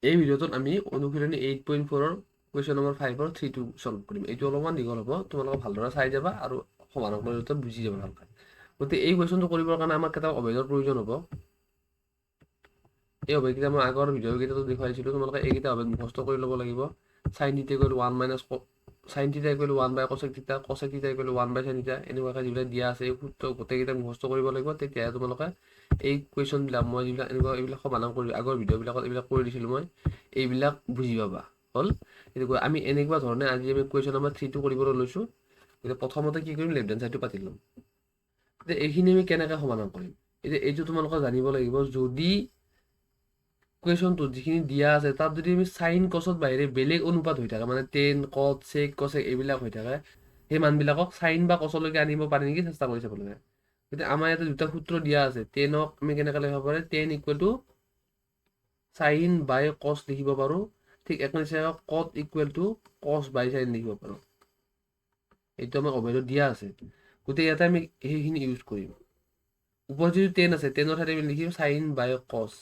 এই ভিডিঅ'টোত আমি অনুশীলনী 8.4ৰ কুৱেশ্যন নম্বৰ 5ৰ 3টো চল্ভ কৰিম। এইটো অলপমান দীঘল হ'ব, তোমালোকে ভালদৰে চাই যাবা আৰু সমাধান কৰি বুজি যাবা ভালকৈ। গতিকে এই কুৱেশ্যনটো কৰিবৰ কাৰণে আমাক কেইটা অভেদৰ প্ৰয়োজন হ'ব। এই অভেদকেইটা মই আগৰ ভিডিঅ'কেইটাতো দেখুৱাইছিলোঁ, তোমালোকে এইকেইটা অভেদ মুখস্থ কৰি ল'ব লাগিব। Sine theta equal 1 minus sine theta equal 1 by cosec theta, cosec theta equal 1 by sine theta, এনেকুৱাকৈ যিবিলাক দিয়া আছে এই সূত্ৰ গোটেইকেইটা মুখস্থ কৰিব লাগিব। তেতিয়াহে তোমালোকে এই কুৱেশ্যনবিলাক মই যিবিলাক এনেকুৱা এইবিলাক সমাধান কৰি আগৰ ভিডিঅ'বিলাকত এইবিলাক কৰি দিছিলোঁ মই, এইবিলাক বুজি পাবা। হ'ল এনেকুৱা আমি এনেকুৱা ধৰণে আজি আমি কুৱেশ্যন নম্বৰ 3টো কৰিবলৈ লৈছোঁ। গতিকে প্ৰথমতে কি কৰিম, লেফ্ট হেণ্ড চাইডটো পাতি ল'ম। এতিয়া এইখিনি আমি কেনেকৈ সমাধান কৰিম, এতিয়া এইটো তোমালোকে জানিব লাগিব। যদি কুৱেশ্যনটোত যিখিনি দিয়া আছে তাত যদি আমি চাইন কছত বাহিৰে বেলেগ অনুপাত হৈ থাকে, মানে টেন কট চেক কচেক এইবিলাক হৈ থাকে, সেই মানবিলাকক চাইন বা কচলৈকে আনিব পাৰি নেকি চেষ্টা কৰি চাব লাগে। গতিকে আমাৰ ইয়াতে দুটা সূত্ৰ দিয়া আছে। টেনক আমি কেনেকৈ লিখিব পাৰোঁ, tan equal to sine by cos লিখিব পাৰোঁ। ঠিক একে নিচিনাকৈ cot equal to cos by sine লিখিব পাৰোঁ। এইটো আমাক অভেদত দিয়া আছে। গতিকে ইয়াতে আমি সেইখিনি ইউজ কৰিম। ওপৰত যিটো টেন আছে, টেনৰ ঠাইত আমি লিখিম sine by cos,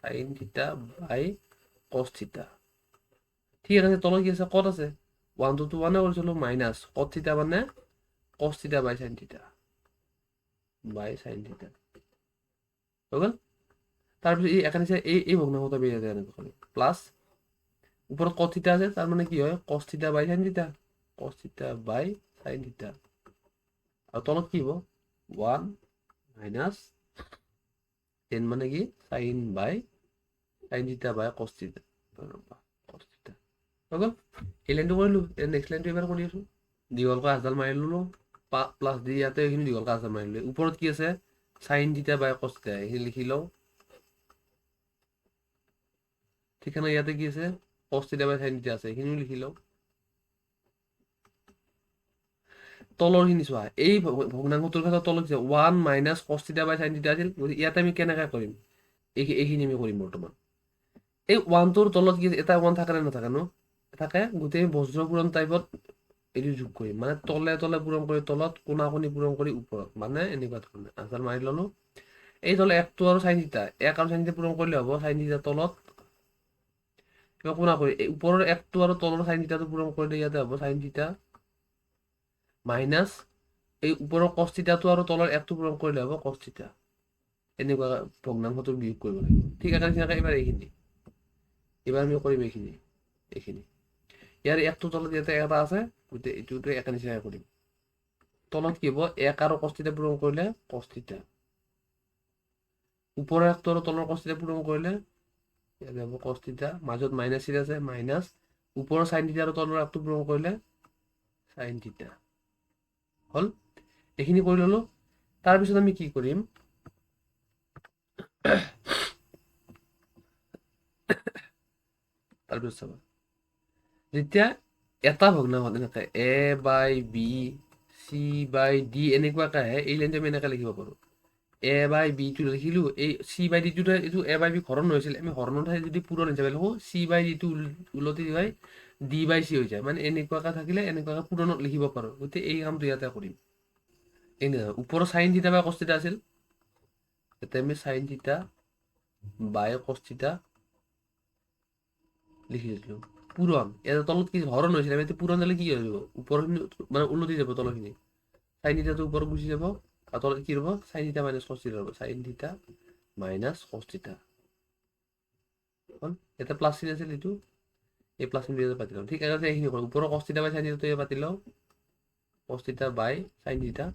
sine theta by cos theta. ঠিক আছে, তলত কি আছে, কট আছে, ওৱানটোতো ওৱানে কৰিছিলোঁ, মাইনাছ কট থিটা মানে cos theta by sine theta by sine theta হৈ গ'ল। তাৰপিছত এই একে নিচিনা এই ভগ্নাংশটো আমি ইয়াতে এনেকৈ কৰিম, প্লাছ ওপৰত কট থিটা আছে, তাৰ মানে কি হয়, cos theta by sine theta, cos theta by sine theta. আৰু তলত কি হ'ব, ওৱান মাইনাছ টেন মানে কি, sine by sine theta by cos theta, cos theta হৈ গ'ল। এই লাইনটো কৰিলোঁ, এতিয়া নেক্সট লাইনটো এবাৰ কৰি আছোঁ। দীঘলকৈ আঁচডাল মাৰি ল'লোঁ, প্লাছ দি ইয়াতে এইখিনি দীঘলকৈ আঁচডাল মাৰি ল'লোঁ। ওপৰত কি আছে, sine theta by cos theta, এইখিনি লিখি লওঁ। ঠিকনা ইয়াতে কি আছে, cos theta by sine theta আছে, এইখিনিও লিখি লওঁ। তলৰখিনি চোৱা, এই ভগ্নাংশটোৰ ক্ষেত্ৰত তলত কি আছে, 1 minus cos theta by sine theta আছিল। গতিকে ইয়াতে আমি কেনেকৈ কৰিম, এইখিনি আমি কৰিম বৰ্তমান। এই ওৱানটোৰ তলত কি এটা ওৱান থাকে নে নাথাকে ন, থাকে। গোটেই বজ্ৰ পূৰণ টাইপত এইটো যোগ কৰিম, মানে তলে তলে পূৰণ কৰি তলত, কোণা কোণি পূৰণ কৰি ওপৰত, মানে এনেকুৱা ধৰণে আঁচডাল মাৰি ল'লোঁ। এই তলে একটো আৰু চাইন থিটা, এক আৰু চাইন থিটা পূৰণ কৰিলে হ'ব চাইন থিটা তলত, কিবা কোণা কৰি এই ওপৰৰ একটো আৰু তলৰ চাইন থিটাটো পূৰণ কৰিলে ইয়াতে হ'ব চাইন থিটা মাইনাছ এই ওপৰৰ কছ থিটাটো আৰু তলৰ একটো পূৰণ কৰিলে হ'ব কছ থিটা। এনেকুৱা ভগ্নাংশটো বিয়োগ কৰিব লাগিব। ঠিক আছে, নিচিনাকৈ এইবাৰ এইখিনি, এইবাৰ আমি কৰিম এইখিনি, এইখিনি ইয়াৰ একটো তলত ইয়াতে এটা আছে, গতিকে এইটোতে একে নিচিনাকৈ কৰিম। তলত কি হ'ব, এক আৰু কছ থিটা পূৰণ কৰিলে কছ থিটা, ওপৰৰ একটো আৰু তলৰ কছ থিটা পূৰণ কৰিলে ইয়াতে হ'ব কছ থিটা, মাজত মাইনাছ থিটা আছে, মাইনাছ ওপৰৰ চাইন থিটা আৰু তলৰ একটো পূৰণ কৰিলে চাইন থিটা। হ'ল, এইখিনি কৰি ল'লোঁ। তাৰপিছত আমি কি কৰিম, তাৰপিছত চাবা যেতিয়া এটা ভগ্নাংশত এনেকৈ A by B C by D এনেকুৱাকৈ আহে, এই লাইনটো আমি এনেকৈ লিখিব পাৰোঁ। এ বাই বিটো লিখিলোঁ, এই চি বাই ডিটো এইটো এ বাই বি হৰণ হৈছিল, আমি হৰণৰ ঠাইত যদি পূৰণ হিচাপে লিখোঁ, চি বাই ডিটো উলটি হয় ডি বাই চি হৈ যায়, মানে এনেকুৱাকৈ থাকিলে এনেকুৱাকৈ পূৰণত লিখিব পাৰোঁ। গতিকে এই কামটো ইয়াতে কৰিম। এনে ওপৰৰ sine theta by cos theta আছিল, ইয়াতে আমি sine theta by cos theta লিখি দিলোঁ। পূৰণ, ইয়াতে তলত কি হৰণ হৈছিল, আমি পূৰণ দিলে কি হৈ যাব, ওপৰখিনি মানে উলটি যাব, তলৰখিনি চাইন থিটাটো ওপৰত গুচি যাব আৰু তলত কি ৰ'ব, sine theta minus cos theta ৰ'ব, sine theta minus cos theta. হ'ল, ইয়াতে প্লাছ চিন আছিল, এইটো এই প্লাছ চিনটো ইয়াতে পাতি লওঁ। ঠিক আছে, এইখিনি কৰোঁ, ওপৰৰ কছ থিটা বাই চাইন থিটাটো ইয়াতে পাতি লওঁ, cos theta by sine theta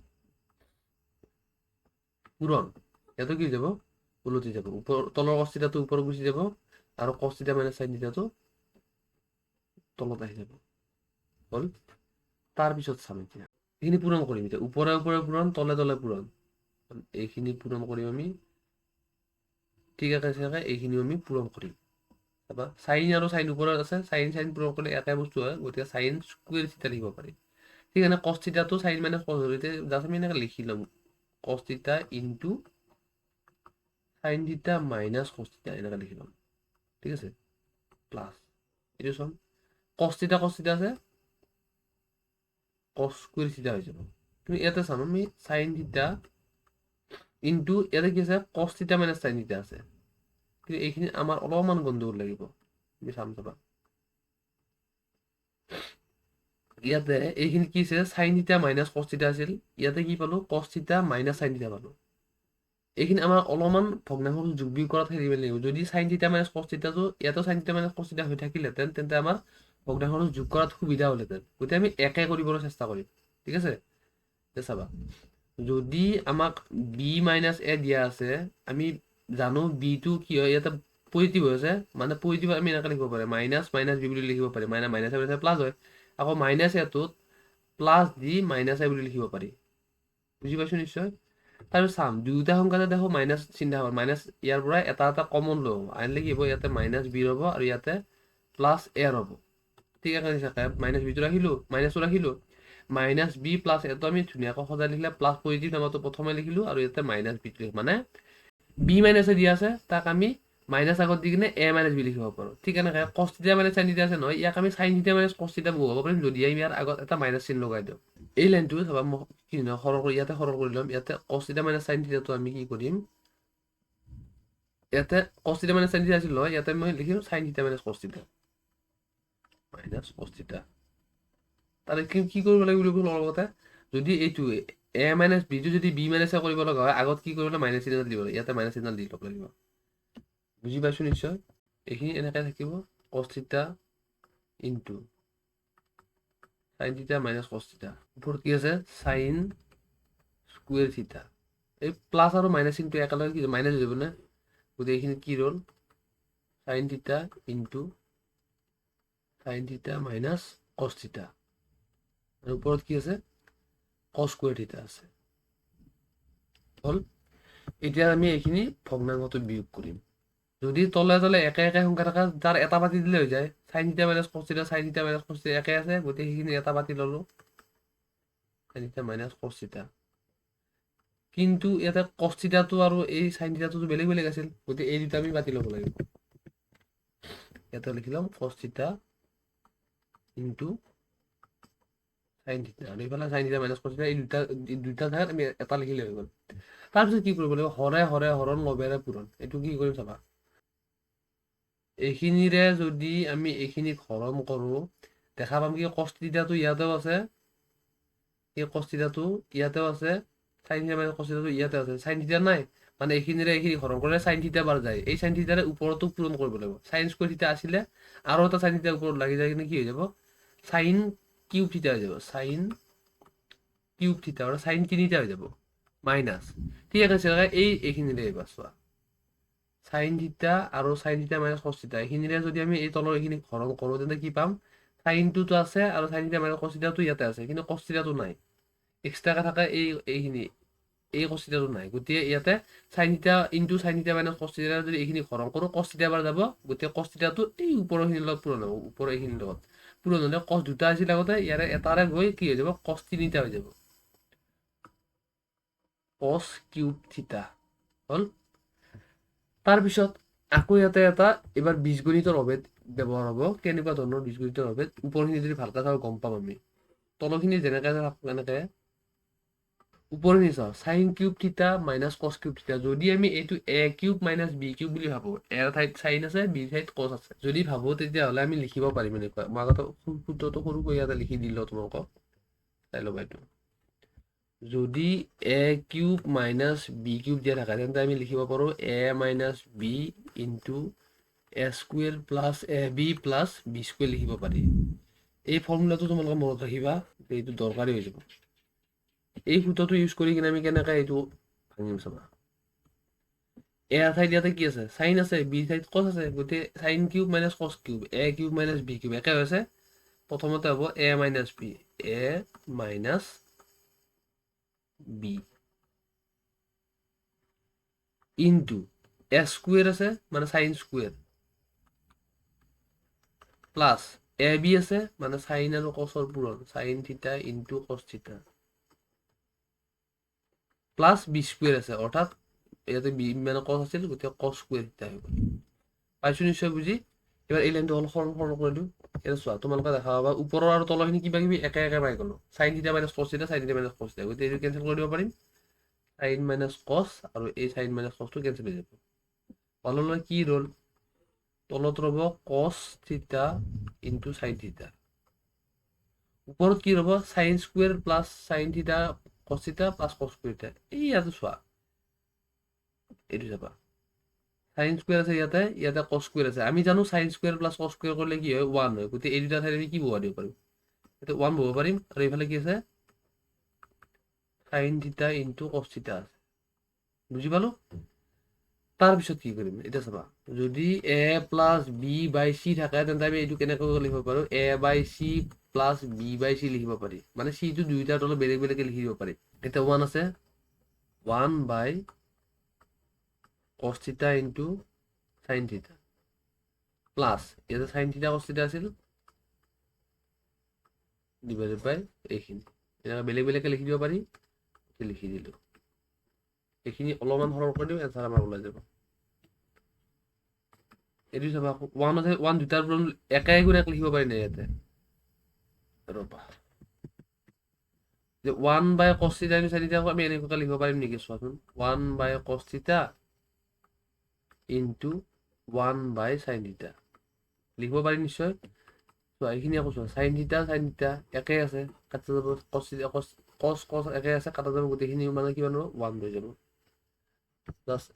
পূৰণ, ইয়াতো কি হৈ যাব, উলটি যাব, ওপৰ তলৰ কছ থিটাটো ওপৰত গুচি যাব আৰু কছ থিটা মাইনাছ চাইন থিটাটো তলত আহি যাব। হ'ল, তাৰপিছত চাম এতিয়া এইখিনি পূৰণ কৰিম। এতিয়া ওপৰে ওপৰে পূৰণ, তলে তলে পূৰণ, এইখিনি পূৰণ কৰিম আমি। ঠিক আছে, এইখিনিও আমি পূৰণ কৰিম। তাৰপৰা চাইন আৰু চাইন ওপৰত আছে, চাইন চাইন পূৰণ কৰিলে একে বস্তু হয়, গতিকে চাইন স্কুৱেৰ থিটা লিখিব পাৰি। ঠিক আছে, কছ থিটাটো চাইন মানে কছ হ'ল, এতিয়া জাষ্ট আমি এনেকৈ লিখি ল'ম, cos theta into sine theta minus cos theta এনেকৈ লিখি ল'ম। ঠিক আছে, প্লাছ এইটো চাম, কছ থিটা কছ থিটা আছে, কছ স্কুৱেৰ থিটা হৈ যাব। কিন্তু ইয়াতে চাম আমি চাইন থিটা ইনটু ইয়াতে কি আছে, cos theta minus sine theta আছে, কিন্তু এইখিনি আমাৰ অলপমান গণ্ডগোল লাগিব। আমি চাম চাবা ইয়াতে এইখিনি কি আছে sin theta minus cos theta আছিল ইয়াতে কি পালো cos theta minus sin theta পালো এইখিনি আমাৰ অলপমান ভগ্নাংশ যোগ বিয়োগ কৰাত খেলি মেলি লাগিব যদি sin theta minus cos থিটাটো ইয়াতো sin theta minus cos theta হৈ থাকিলেহেঁতেন তেন্তে আমাৰ ভগ্নাংশটো যোগ কৰাত সুবিধা হ'লহেঁতেন গতিকে আমি একে কৰিবলৈ চেষ্টা কৰিম ঠিক আছে এতিয়া চাবা যদি আমাক বি মাইনাছ এ দিয়া আছে আমি জানো বিটো কি হয় ইয়াতে পজিটিভ হৈ আছে মানে পজিটিভ আমি এনেকৈ লিখিব পাৰে মাইনাছ মাইনাছ বি বুলি লিখিব পাৰি মাইনাছ মাইনাছ মাইনাছ প্লাছ হয় আকৌ মাইনাছ এটোত প্লাছ ডি মাইনাছ এ বুলি লিখিব পাৰি বুজি পাইছোঁ নিশ্চয় তাৰপিছত চাম দুয়োটা সংখ্যাতে দেখো মাইনাছ চিন্তা হ'ব মাইনাছ ইয়াৰ পৰা এটা এটা কমন ল'ব আনিলে কি হ'ব ইয়াতে মাইনাছ বি ৰ'ব আৰু ইয়াতে প্লাছ এ ৰ'ব ঠিক আছে মাইনাছ বিটো ৰাখিলোঁ মাইনাছটো ৰাখিলোঁ মাইনাছ বি প্লাছ এটো আমি ধুনীয়াকৈ সজাই লিখিলে প্লাছ পজিটিভ নাম্বাৰটো প্ৰথমে লিখিলোঁ আৰু ইয়াতে মাইনাছ বিটো মানে বি মাইনাছ এ দিয়া আছে তাক আমি মাইনাছ আগত দি কিনে এ মাইনাছ বি লিখিব পাৰোঁ ঠিক এনেকৈ কছ থিটা মাইনাছ চাইন থিটা আছে নহয় ইয়াক আমি চাইন থিটা মাইনাছ কছ থিটা বহুৱাব পাৰিম যদি আমি ইয়াৰ আগত এটা মাইনাছ চিন লগাই দিওঁ এই লাইনটো চাবা মই কি নহয় সৰল কৰি ইয়াতে সৰল কৰি ল'ম ইয়াতে কছ থিটা মাইনাছ চাইন থিটাটো আমি কি কৰিম ইয়াতে কছ থিটা মাইনাছ চাইন থিটা আছিল নহয় ইয়াতে মই লিখিম sin theta minus cos theta minus cos theta তাৰে কি কৰিব লাগিব বুলি ক'লো লগতে যদি এইটো এ মাইনাছ বিটো যদি বি মাইনাছ এ কৰিব লগা হয় আগত কি কৰিব লাগিব মাইনাছ চিহ্ন দিব লাগিব ইয়াতে মাইনাছ চিহ্ন দি ল'ব লাগিব বুজি পাইছোঁ নিশ্চয় এইখিনি এনেকৈ থাকিব cos theta into sin theta minus cos theta ওপৰত কি আছে চাইন স্কুৱেৰ থিটা এই প্লাছ আৰু মাইনাছ চিনটো একেলগে কি মাইনাছ হৈ যাব নে গতিকে এইখিনি কি ৰ'ল sin theta into sin theta minus cos theta আৰু ওপৰত কি আছে কছ স্কুৱেৰ থিটা আছে হ'ল এতিয়া আমি এইখিনি ভগ্নাংশটো বিয়োগ কৰিম যদি তলে তলে একে একে সংখ্যা থাকে তাৰ এটা পাতি দিলে হৈ যায় sin theta minus cos theta sin theta minus cos theta একে আছে গতিকে সেইখিনি এটা পাতি ল'লোঁ sin theta minus cos theta কিন্তু ইয়াতে কছ থিটাটো আৰু এই চাইন থিটাটো বেলেগ বেলেগ আছিল গতিকে এই দুটা আমি পাতি ল'ব লাগিব ইয়াতে লিখি ল'ম cos theta into sin theta আৰু এইফালে sin theta minus cos theta এই দুটা ঠাইত আমি এটা লিখিলে হৈ গ'ল তাৰপিছত কি কৰিব লাগিব হৰে হৰে হৰণ লবেৰে পূৰণ এইটো কি কৰিম চাবা এইখিনিৰে যদি আমি এইখিনিক হৰণ কৰোঁ দেখা পাম কি কছ থিটাটো ইয়াতেও আছে এই কছ থিটাটো ইয়াতেও আছে চাইন থিটা মাইনাছ কছ থিটাটো ইয়াতে আছে চাইন থিটা নাই মানে এইখিনিৰে এইখিনি হৰণ কৰিলে চাইন থিটা বাৰ যায় এই চাইন থিটাৰে ওপৰতো পূৰণ কৰিব লাগিব চাইন স্কুৱেৰ থিটা আছিলে আৰু এটা চাইন থিটা ওপৰত লাগি যায় কিনে কি হৈ যাব চাইন কিউব থিটা হৈ যাব চাইন কিউব থিটা আৰু চাইন তিনিটা হৈ যাব মাইনাছ ঠিক আছে এই এইখিনিৰে এইবাৰ চোৱা চাইন থিটা আৰু sin theta minus cos theta এইখিনিৰে যদি আমি এই তলৰ এইখিনি হৰণ কৰোঁ তেন্তে কি পাম চাইনটোতো আছে আৰু চাইন থিটা মাইনাছ কছ থিটাটো ইয়াতে আছে কিন্তু কছ থিটাটো নাই এক্সট্ৰাকৈ থাকে এইখিনি এই কছ থিটাটো নাই গতিকে ইয়াতে sin theta into sin theta minus cos theta যদি এইখিনি হৰণ কৰোঁ কছ থিটা এবাৰ যাব গতিকে কছ থিটাটো এই ওপৰখিনিৰ লগত পূৰণ হ'ব ওপৰৰ এইখিনিৰ লগত পূৰণ হ'লে কছ দুটা আছিল আগতে ইয়াৰে এটাৰে গৈ কি হৈ যাব কছ তিনিটা হৈ যাব কছ কিউব থিটা হ'ল তাৰপিছত আকৌ ইয়াতে এটা এইবাৰ বীজগণিতৰ অভেদ ব্যৱহাৰ হ'ব কেনেকুৱা ধৰণৰ বীজগণিতৰ অভেদ ওপৰখিনি যদি ভালকৈ চাওঁ গম পাম আমি তলৰখিনি যেনেকৈ থাকক এনেকৈ ওপৰখিনি চাওঁ sin cube theta minus cos cube theta যদি আমি এইটো a cube minus b cube বুলি ভাবোঁ এৰ ঠাইত চাইন আছে বিৰ ঠাইত কছ আছে যদি ভাবোঁ তেতিয়াহ'লে আমি লিখিব পাৰিম এনেকুৱা মই আগতে সূত্ৰটো সৰুকৈ ইয়াতে লিখি দিলোঁ তোমালোকক চাই ল'বা এইটো যদি a cube minus b cube দিয়া থাকে তেন্তে আমি লিখিব পাৰোঁ a minus b into a square plus a b plus b square লিখিব পাৰি এই ফৰ্মুলাটো তোমালোকে মনত ৰাখিবা এইটো দৰকাৰী হৈ যাব এই সূত্ৰটো ইউজ কৰি কিনে আমি কেনেকৈ এইটো ভাঙিম চাবা এ ঠাইত ইয়াতে কি আছে চাইন আছে বি ঠাইত কছ আছে গতিকে sin cube minus cos cube a cube minus b cube একে হৈছে প্ৰথমতে হ'ব a minus b a minus b into a square আছে মানে sin square plus a b আছে মানে চাইন আৰু কছৰ পূৰণ sin theta into cos theta plus b square আছে অৰ্থাৎ ইয়াতে বি মানে কছ আছিল গতিকে কছ স্কুৱেৰ থিটা হৈ গ'ল পাইছোঁ নিশ্চয় বুজি এবাৰ এই লাইনটো অলপ সৰল সৰল কৰি দিওঁ এতিয়া চোৱা তোমালোকে দেখা পাবা ওপৰৰ আৰু তলৰখিনি কিবা কিবি একে একে পাই গ'লো sin theta minus cos theta sin theta minus cos theta গতিকে এইটো কেঞ্চেল কৰি দিব পাৰিম চাইন মাইনাছ কছ আৰু এই চাইন মাইনাছ কছটো কেঞ্চেল হৈ যাব তললৈ কি ৰ'ল তলত ৰ'ব cos theta into sine theta. ওপৰত কি ৰ'ব? Sine square plus sine theta cos theta plus cos square theta. এই ইয়াতে চোৱা, এইটো চাবা, চাইন স্কুৱেৰ আছে ইয়াতে, ইয়াতে কছ স্কুৱেৰ আছে। আমি জানো sine square plus cos square কৰিলে কি হয়? ওৱান হয়। গতিকে এই দুটা ঠাইত আমি কি বহুৱাই দিব পাৰিম? ইয়াতে ওৱান বহাব পাৰিম। আৰু এইফালে কি আছে? Sine theta into cos theta আছে। বুজি পালো। তাৰপিছত কি কৰিম এতিয়া চাবা, যদি A plus B by C থাকে, তেন্তে আমি এইটো কেনেকৈ লিখিব পাৰোঁ? A by C plus B by C লিখিব পাৰি। মানে চিটো দুয়োটাৰ তলত বেলেগ বেলেগকৈ লিখি দিব পাৰি। এতিয়া ওৱান আছে, one by cos theta into sine theta plus ইয়াতে চাইন থিটা কছ থিটা আছিল, ডিভাইডেড বাই এইখিনি। এনেকৈ বেলেগ বেলেগকৈ লিখি দিব পাৰি, লিখি দিলোঁ। এইখিনি অলপমান সৰল কৰি দিওঁ, এনচাৰ আমাৰ ওলাই যাব। এইটো চাবা, ওৱান আছে, ওৱান দুটাৰ পূৰণ একে গুণ এক লিখিব পাৰি নাই ইয়াতে? ৰ'বা, যে one by cos theta into sine theta আমি এনেকুৱাকৈ লিখিব পাৰিম নেকি চোৱাচোন। One by cos theta into one by sine theta লিখিব পাৰিম নিশ্চয়। চোৱা, এইখিনি আকৌ চোৱা, চাইন থিটা চাইন থিটা একে আছে, কাটা যাব। কছ থিটা কছ কছ কছ একে আছে, কাটা যাব। গোটেইখিনি মানে কিমান হ'ব? ওৱান হৈ যাব। জাষ্ট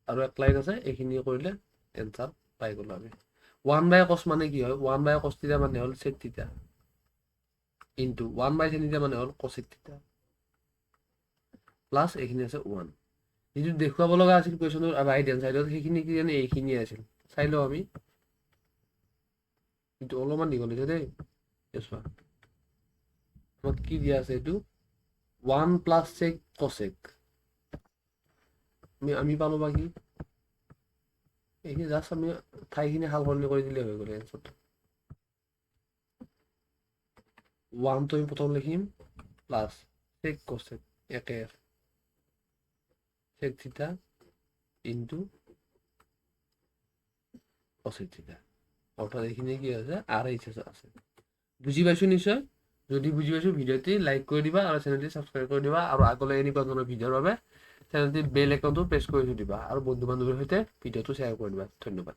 আৰু এক লাইন আছে, এইখিনি কৰিলে এনচাৰ পাই গ'লো আমি। ওৱান বাই কছ মানে কি হয়? ওৱান বাই কছ থিটা মানে হ'ল sec theta into one by sine theta মানে হ'ল কচেক থিটা প্লাছ এইখিনি আছে ওৱান। যিটো দেখুৱাব লগা আছিল কুৱেশ্যনৰ ৰাইট হেণ্ড চাইডত, সেইখিনি কিজানি এইখিনিয়ে আছিল। চাই লওঁ আমি। কিন্তু অলপমান দীঘল হৈছে দেই। চোৱা, আমাক কি দিয়া আছে? এইটো ওৱান প্লাছ চেক কচেক আমি পালোঁ বা কি? এইখিনি জাষ্ট আমি ঠাইখিনি সাল সলনি কৰি দিলে হৈ গ'ল। এনচাৰটো ওৱানটো আমি প্ৰথম লিখিম, প্লাছ চেক কচেক একে আছে, sec theta into cosec theta. অৰ্থাৎ এইখিনি কি আছে? আৰ এইচ এছ আছে। বুজি পাইছোঁ নিশ্চয়। যদি বুজি পাইছোঁ, ভিডিঅ'টি লাইক কৰি দিবা আৰু চেনেলটি ছাবস্ক্ৰাইব কৰি দিবা আৰু আগলৈ এনেকুৱা ধৰণৰ ভিডিঅ'ৰ বাবে চেনেলটি বেল আইকনটো প্ৰেছ কৰি থৈ দিবা আৰু বন্ধু বান্ধৱীৰ সৈতে ভিডিঅ'টো শ্বেয়াৰ কৰি দিবা। ধন্যবাদ।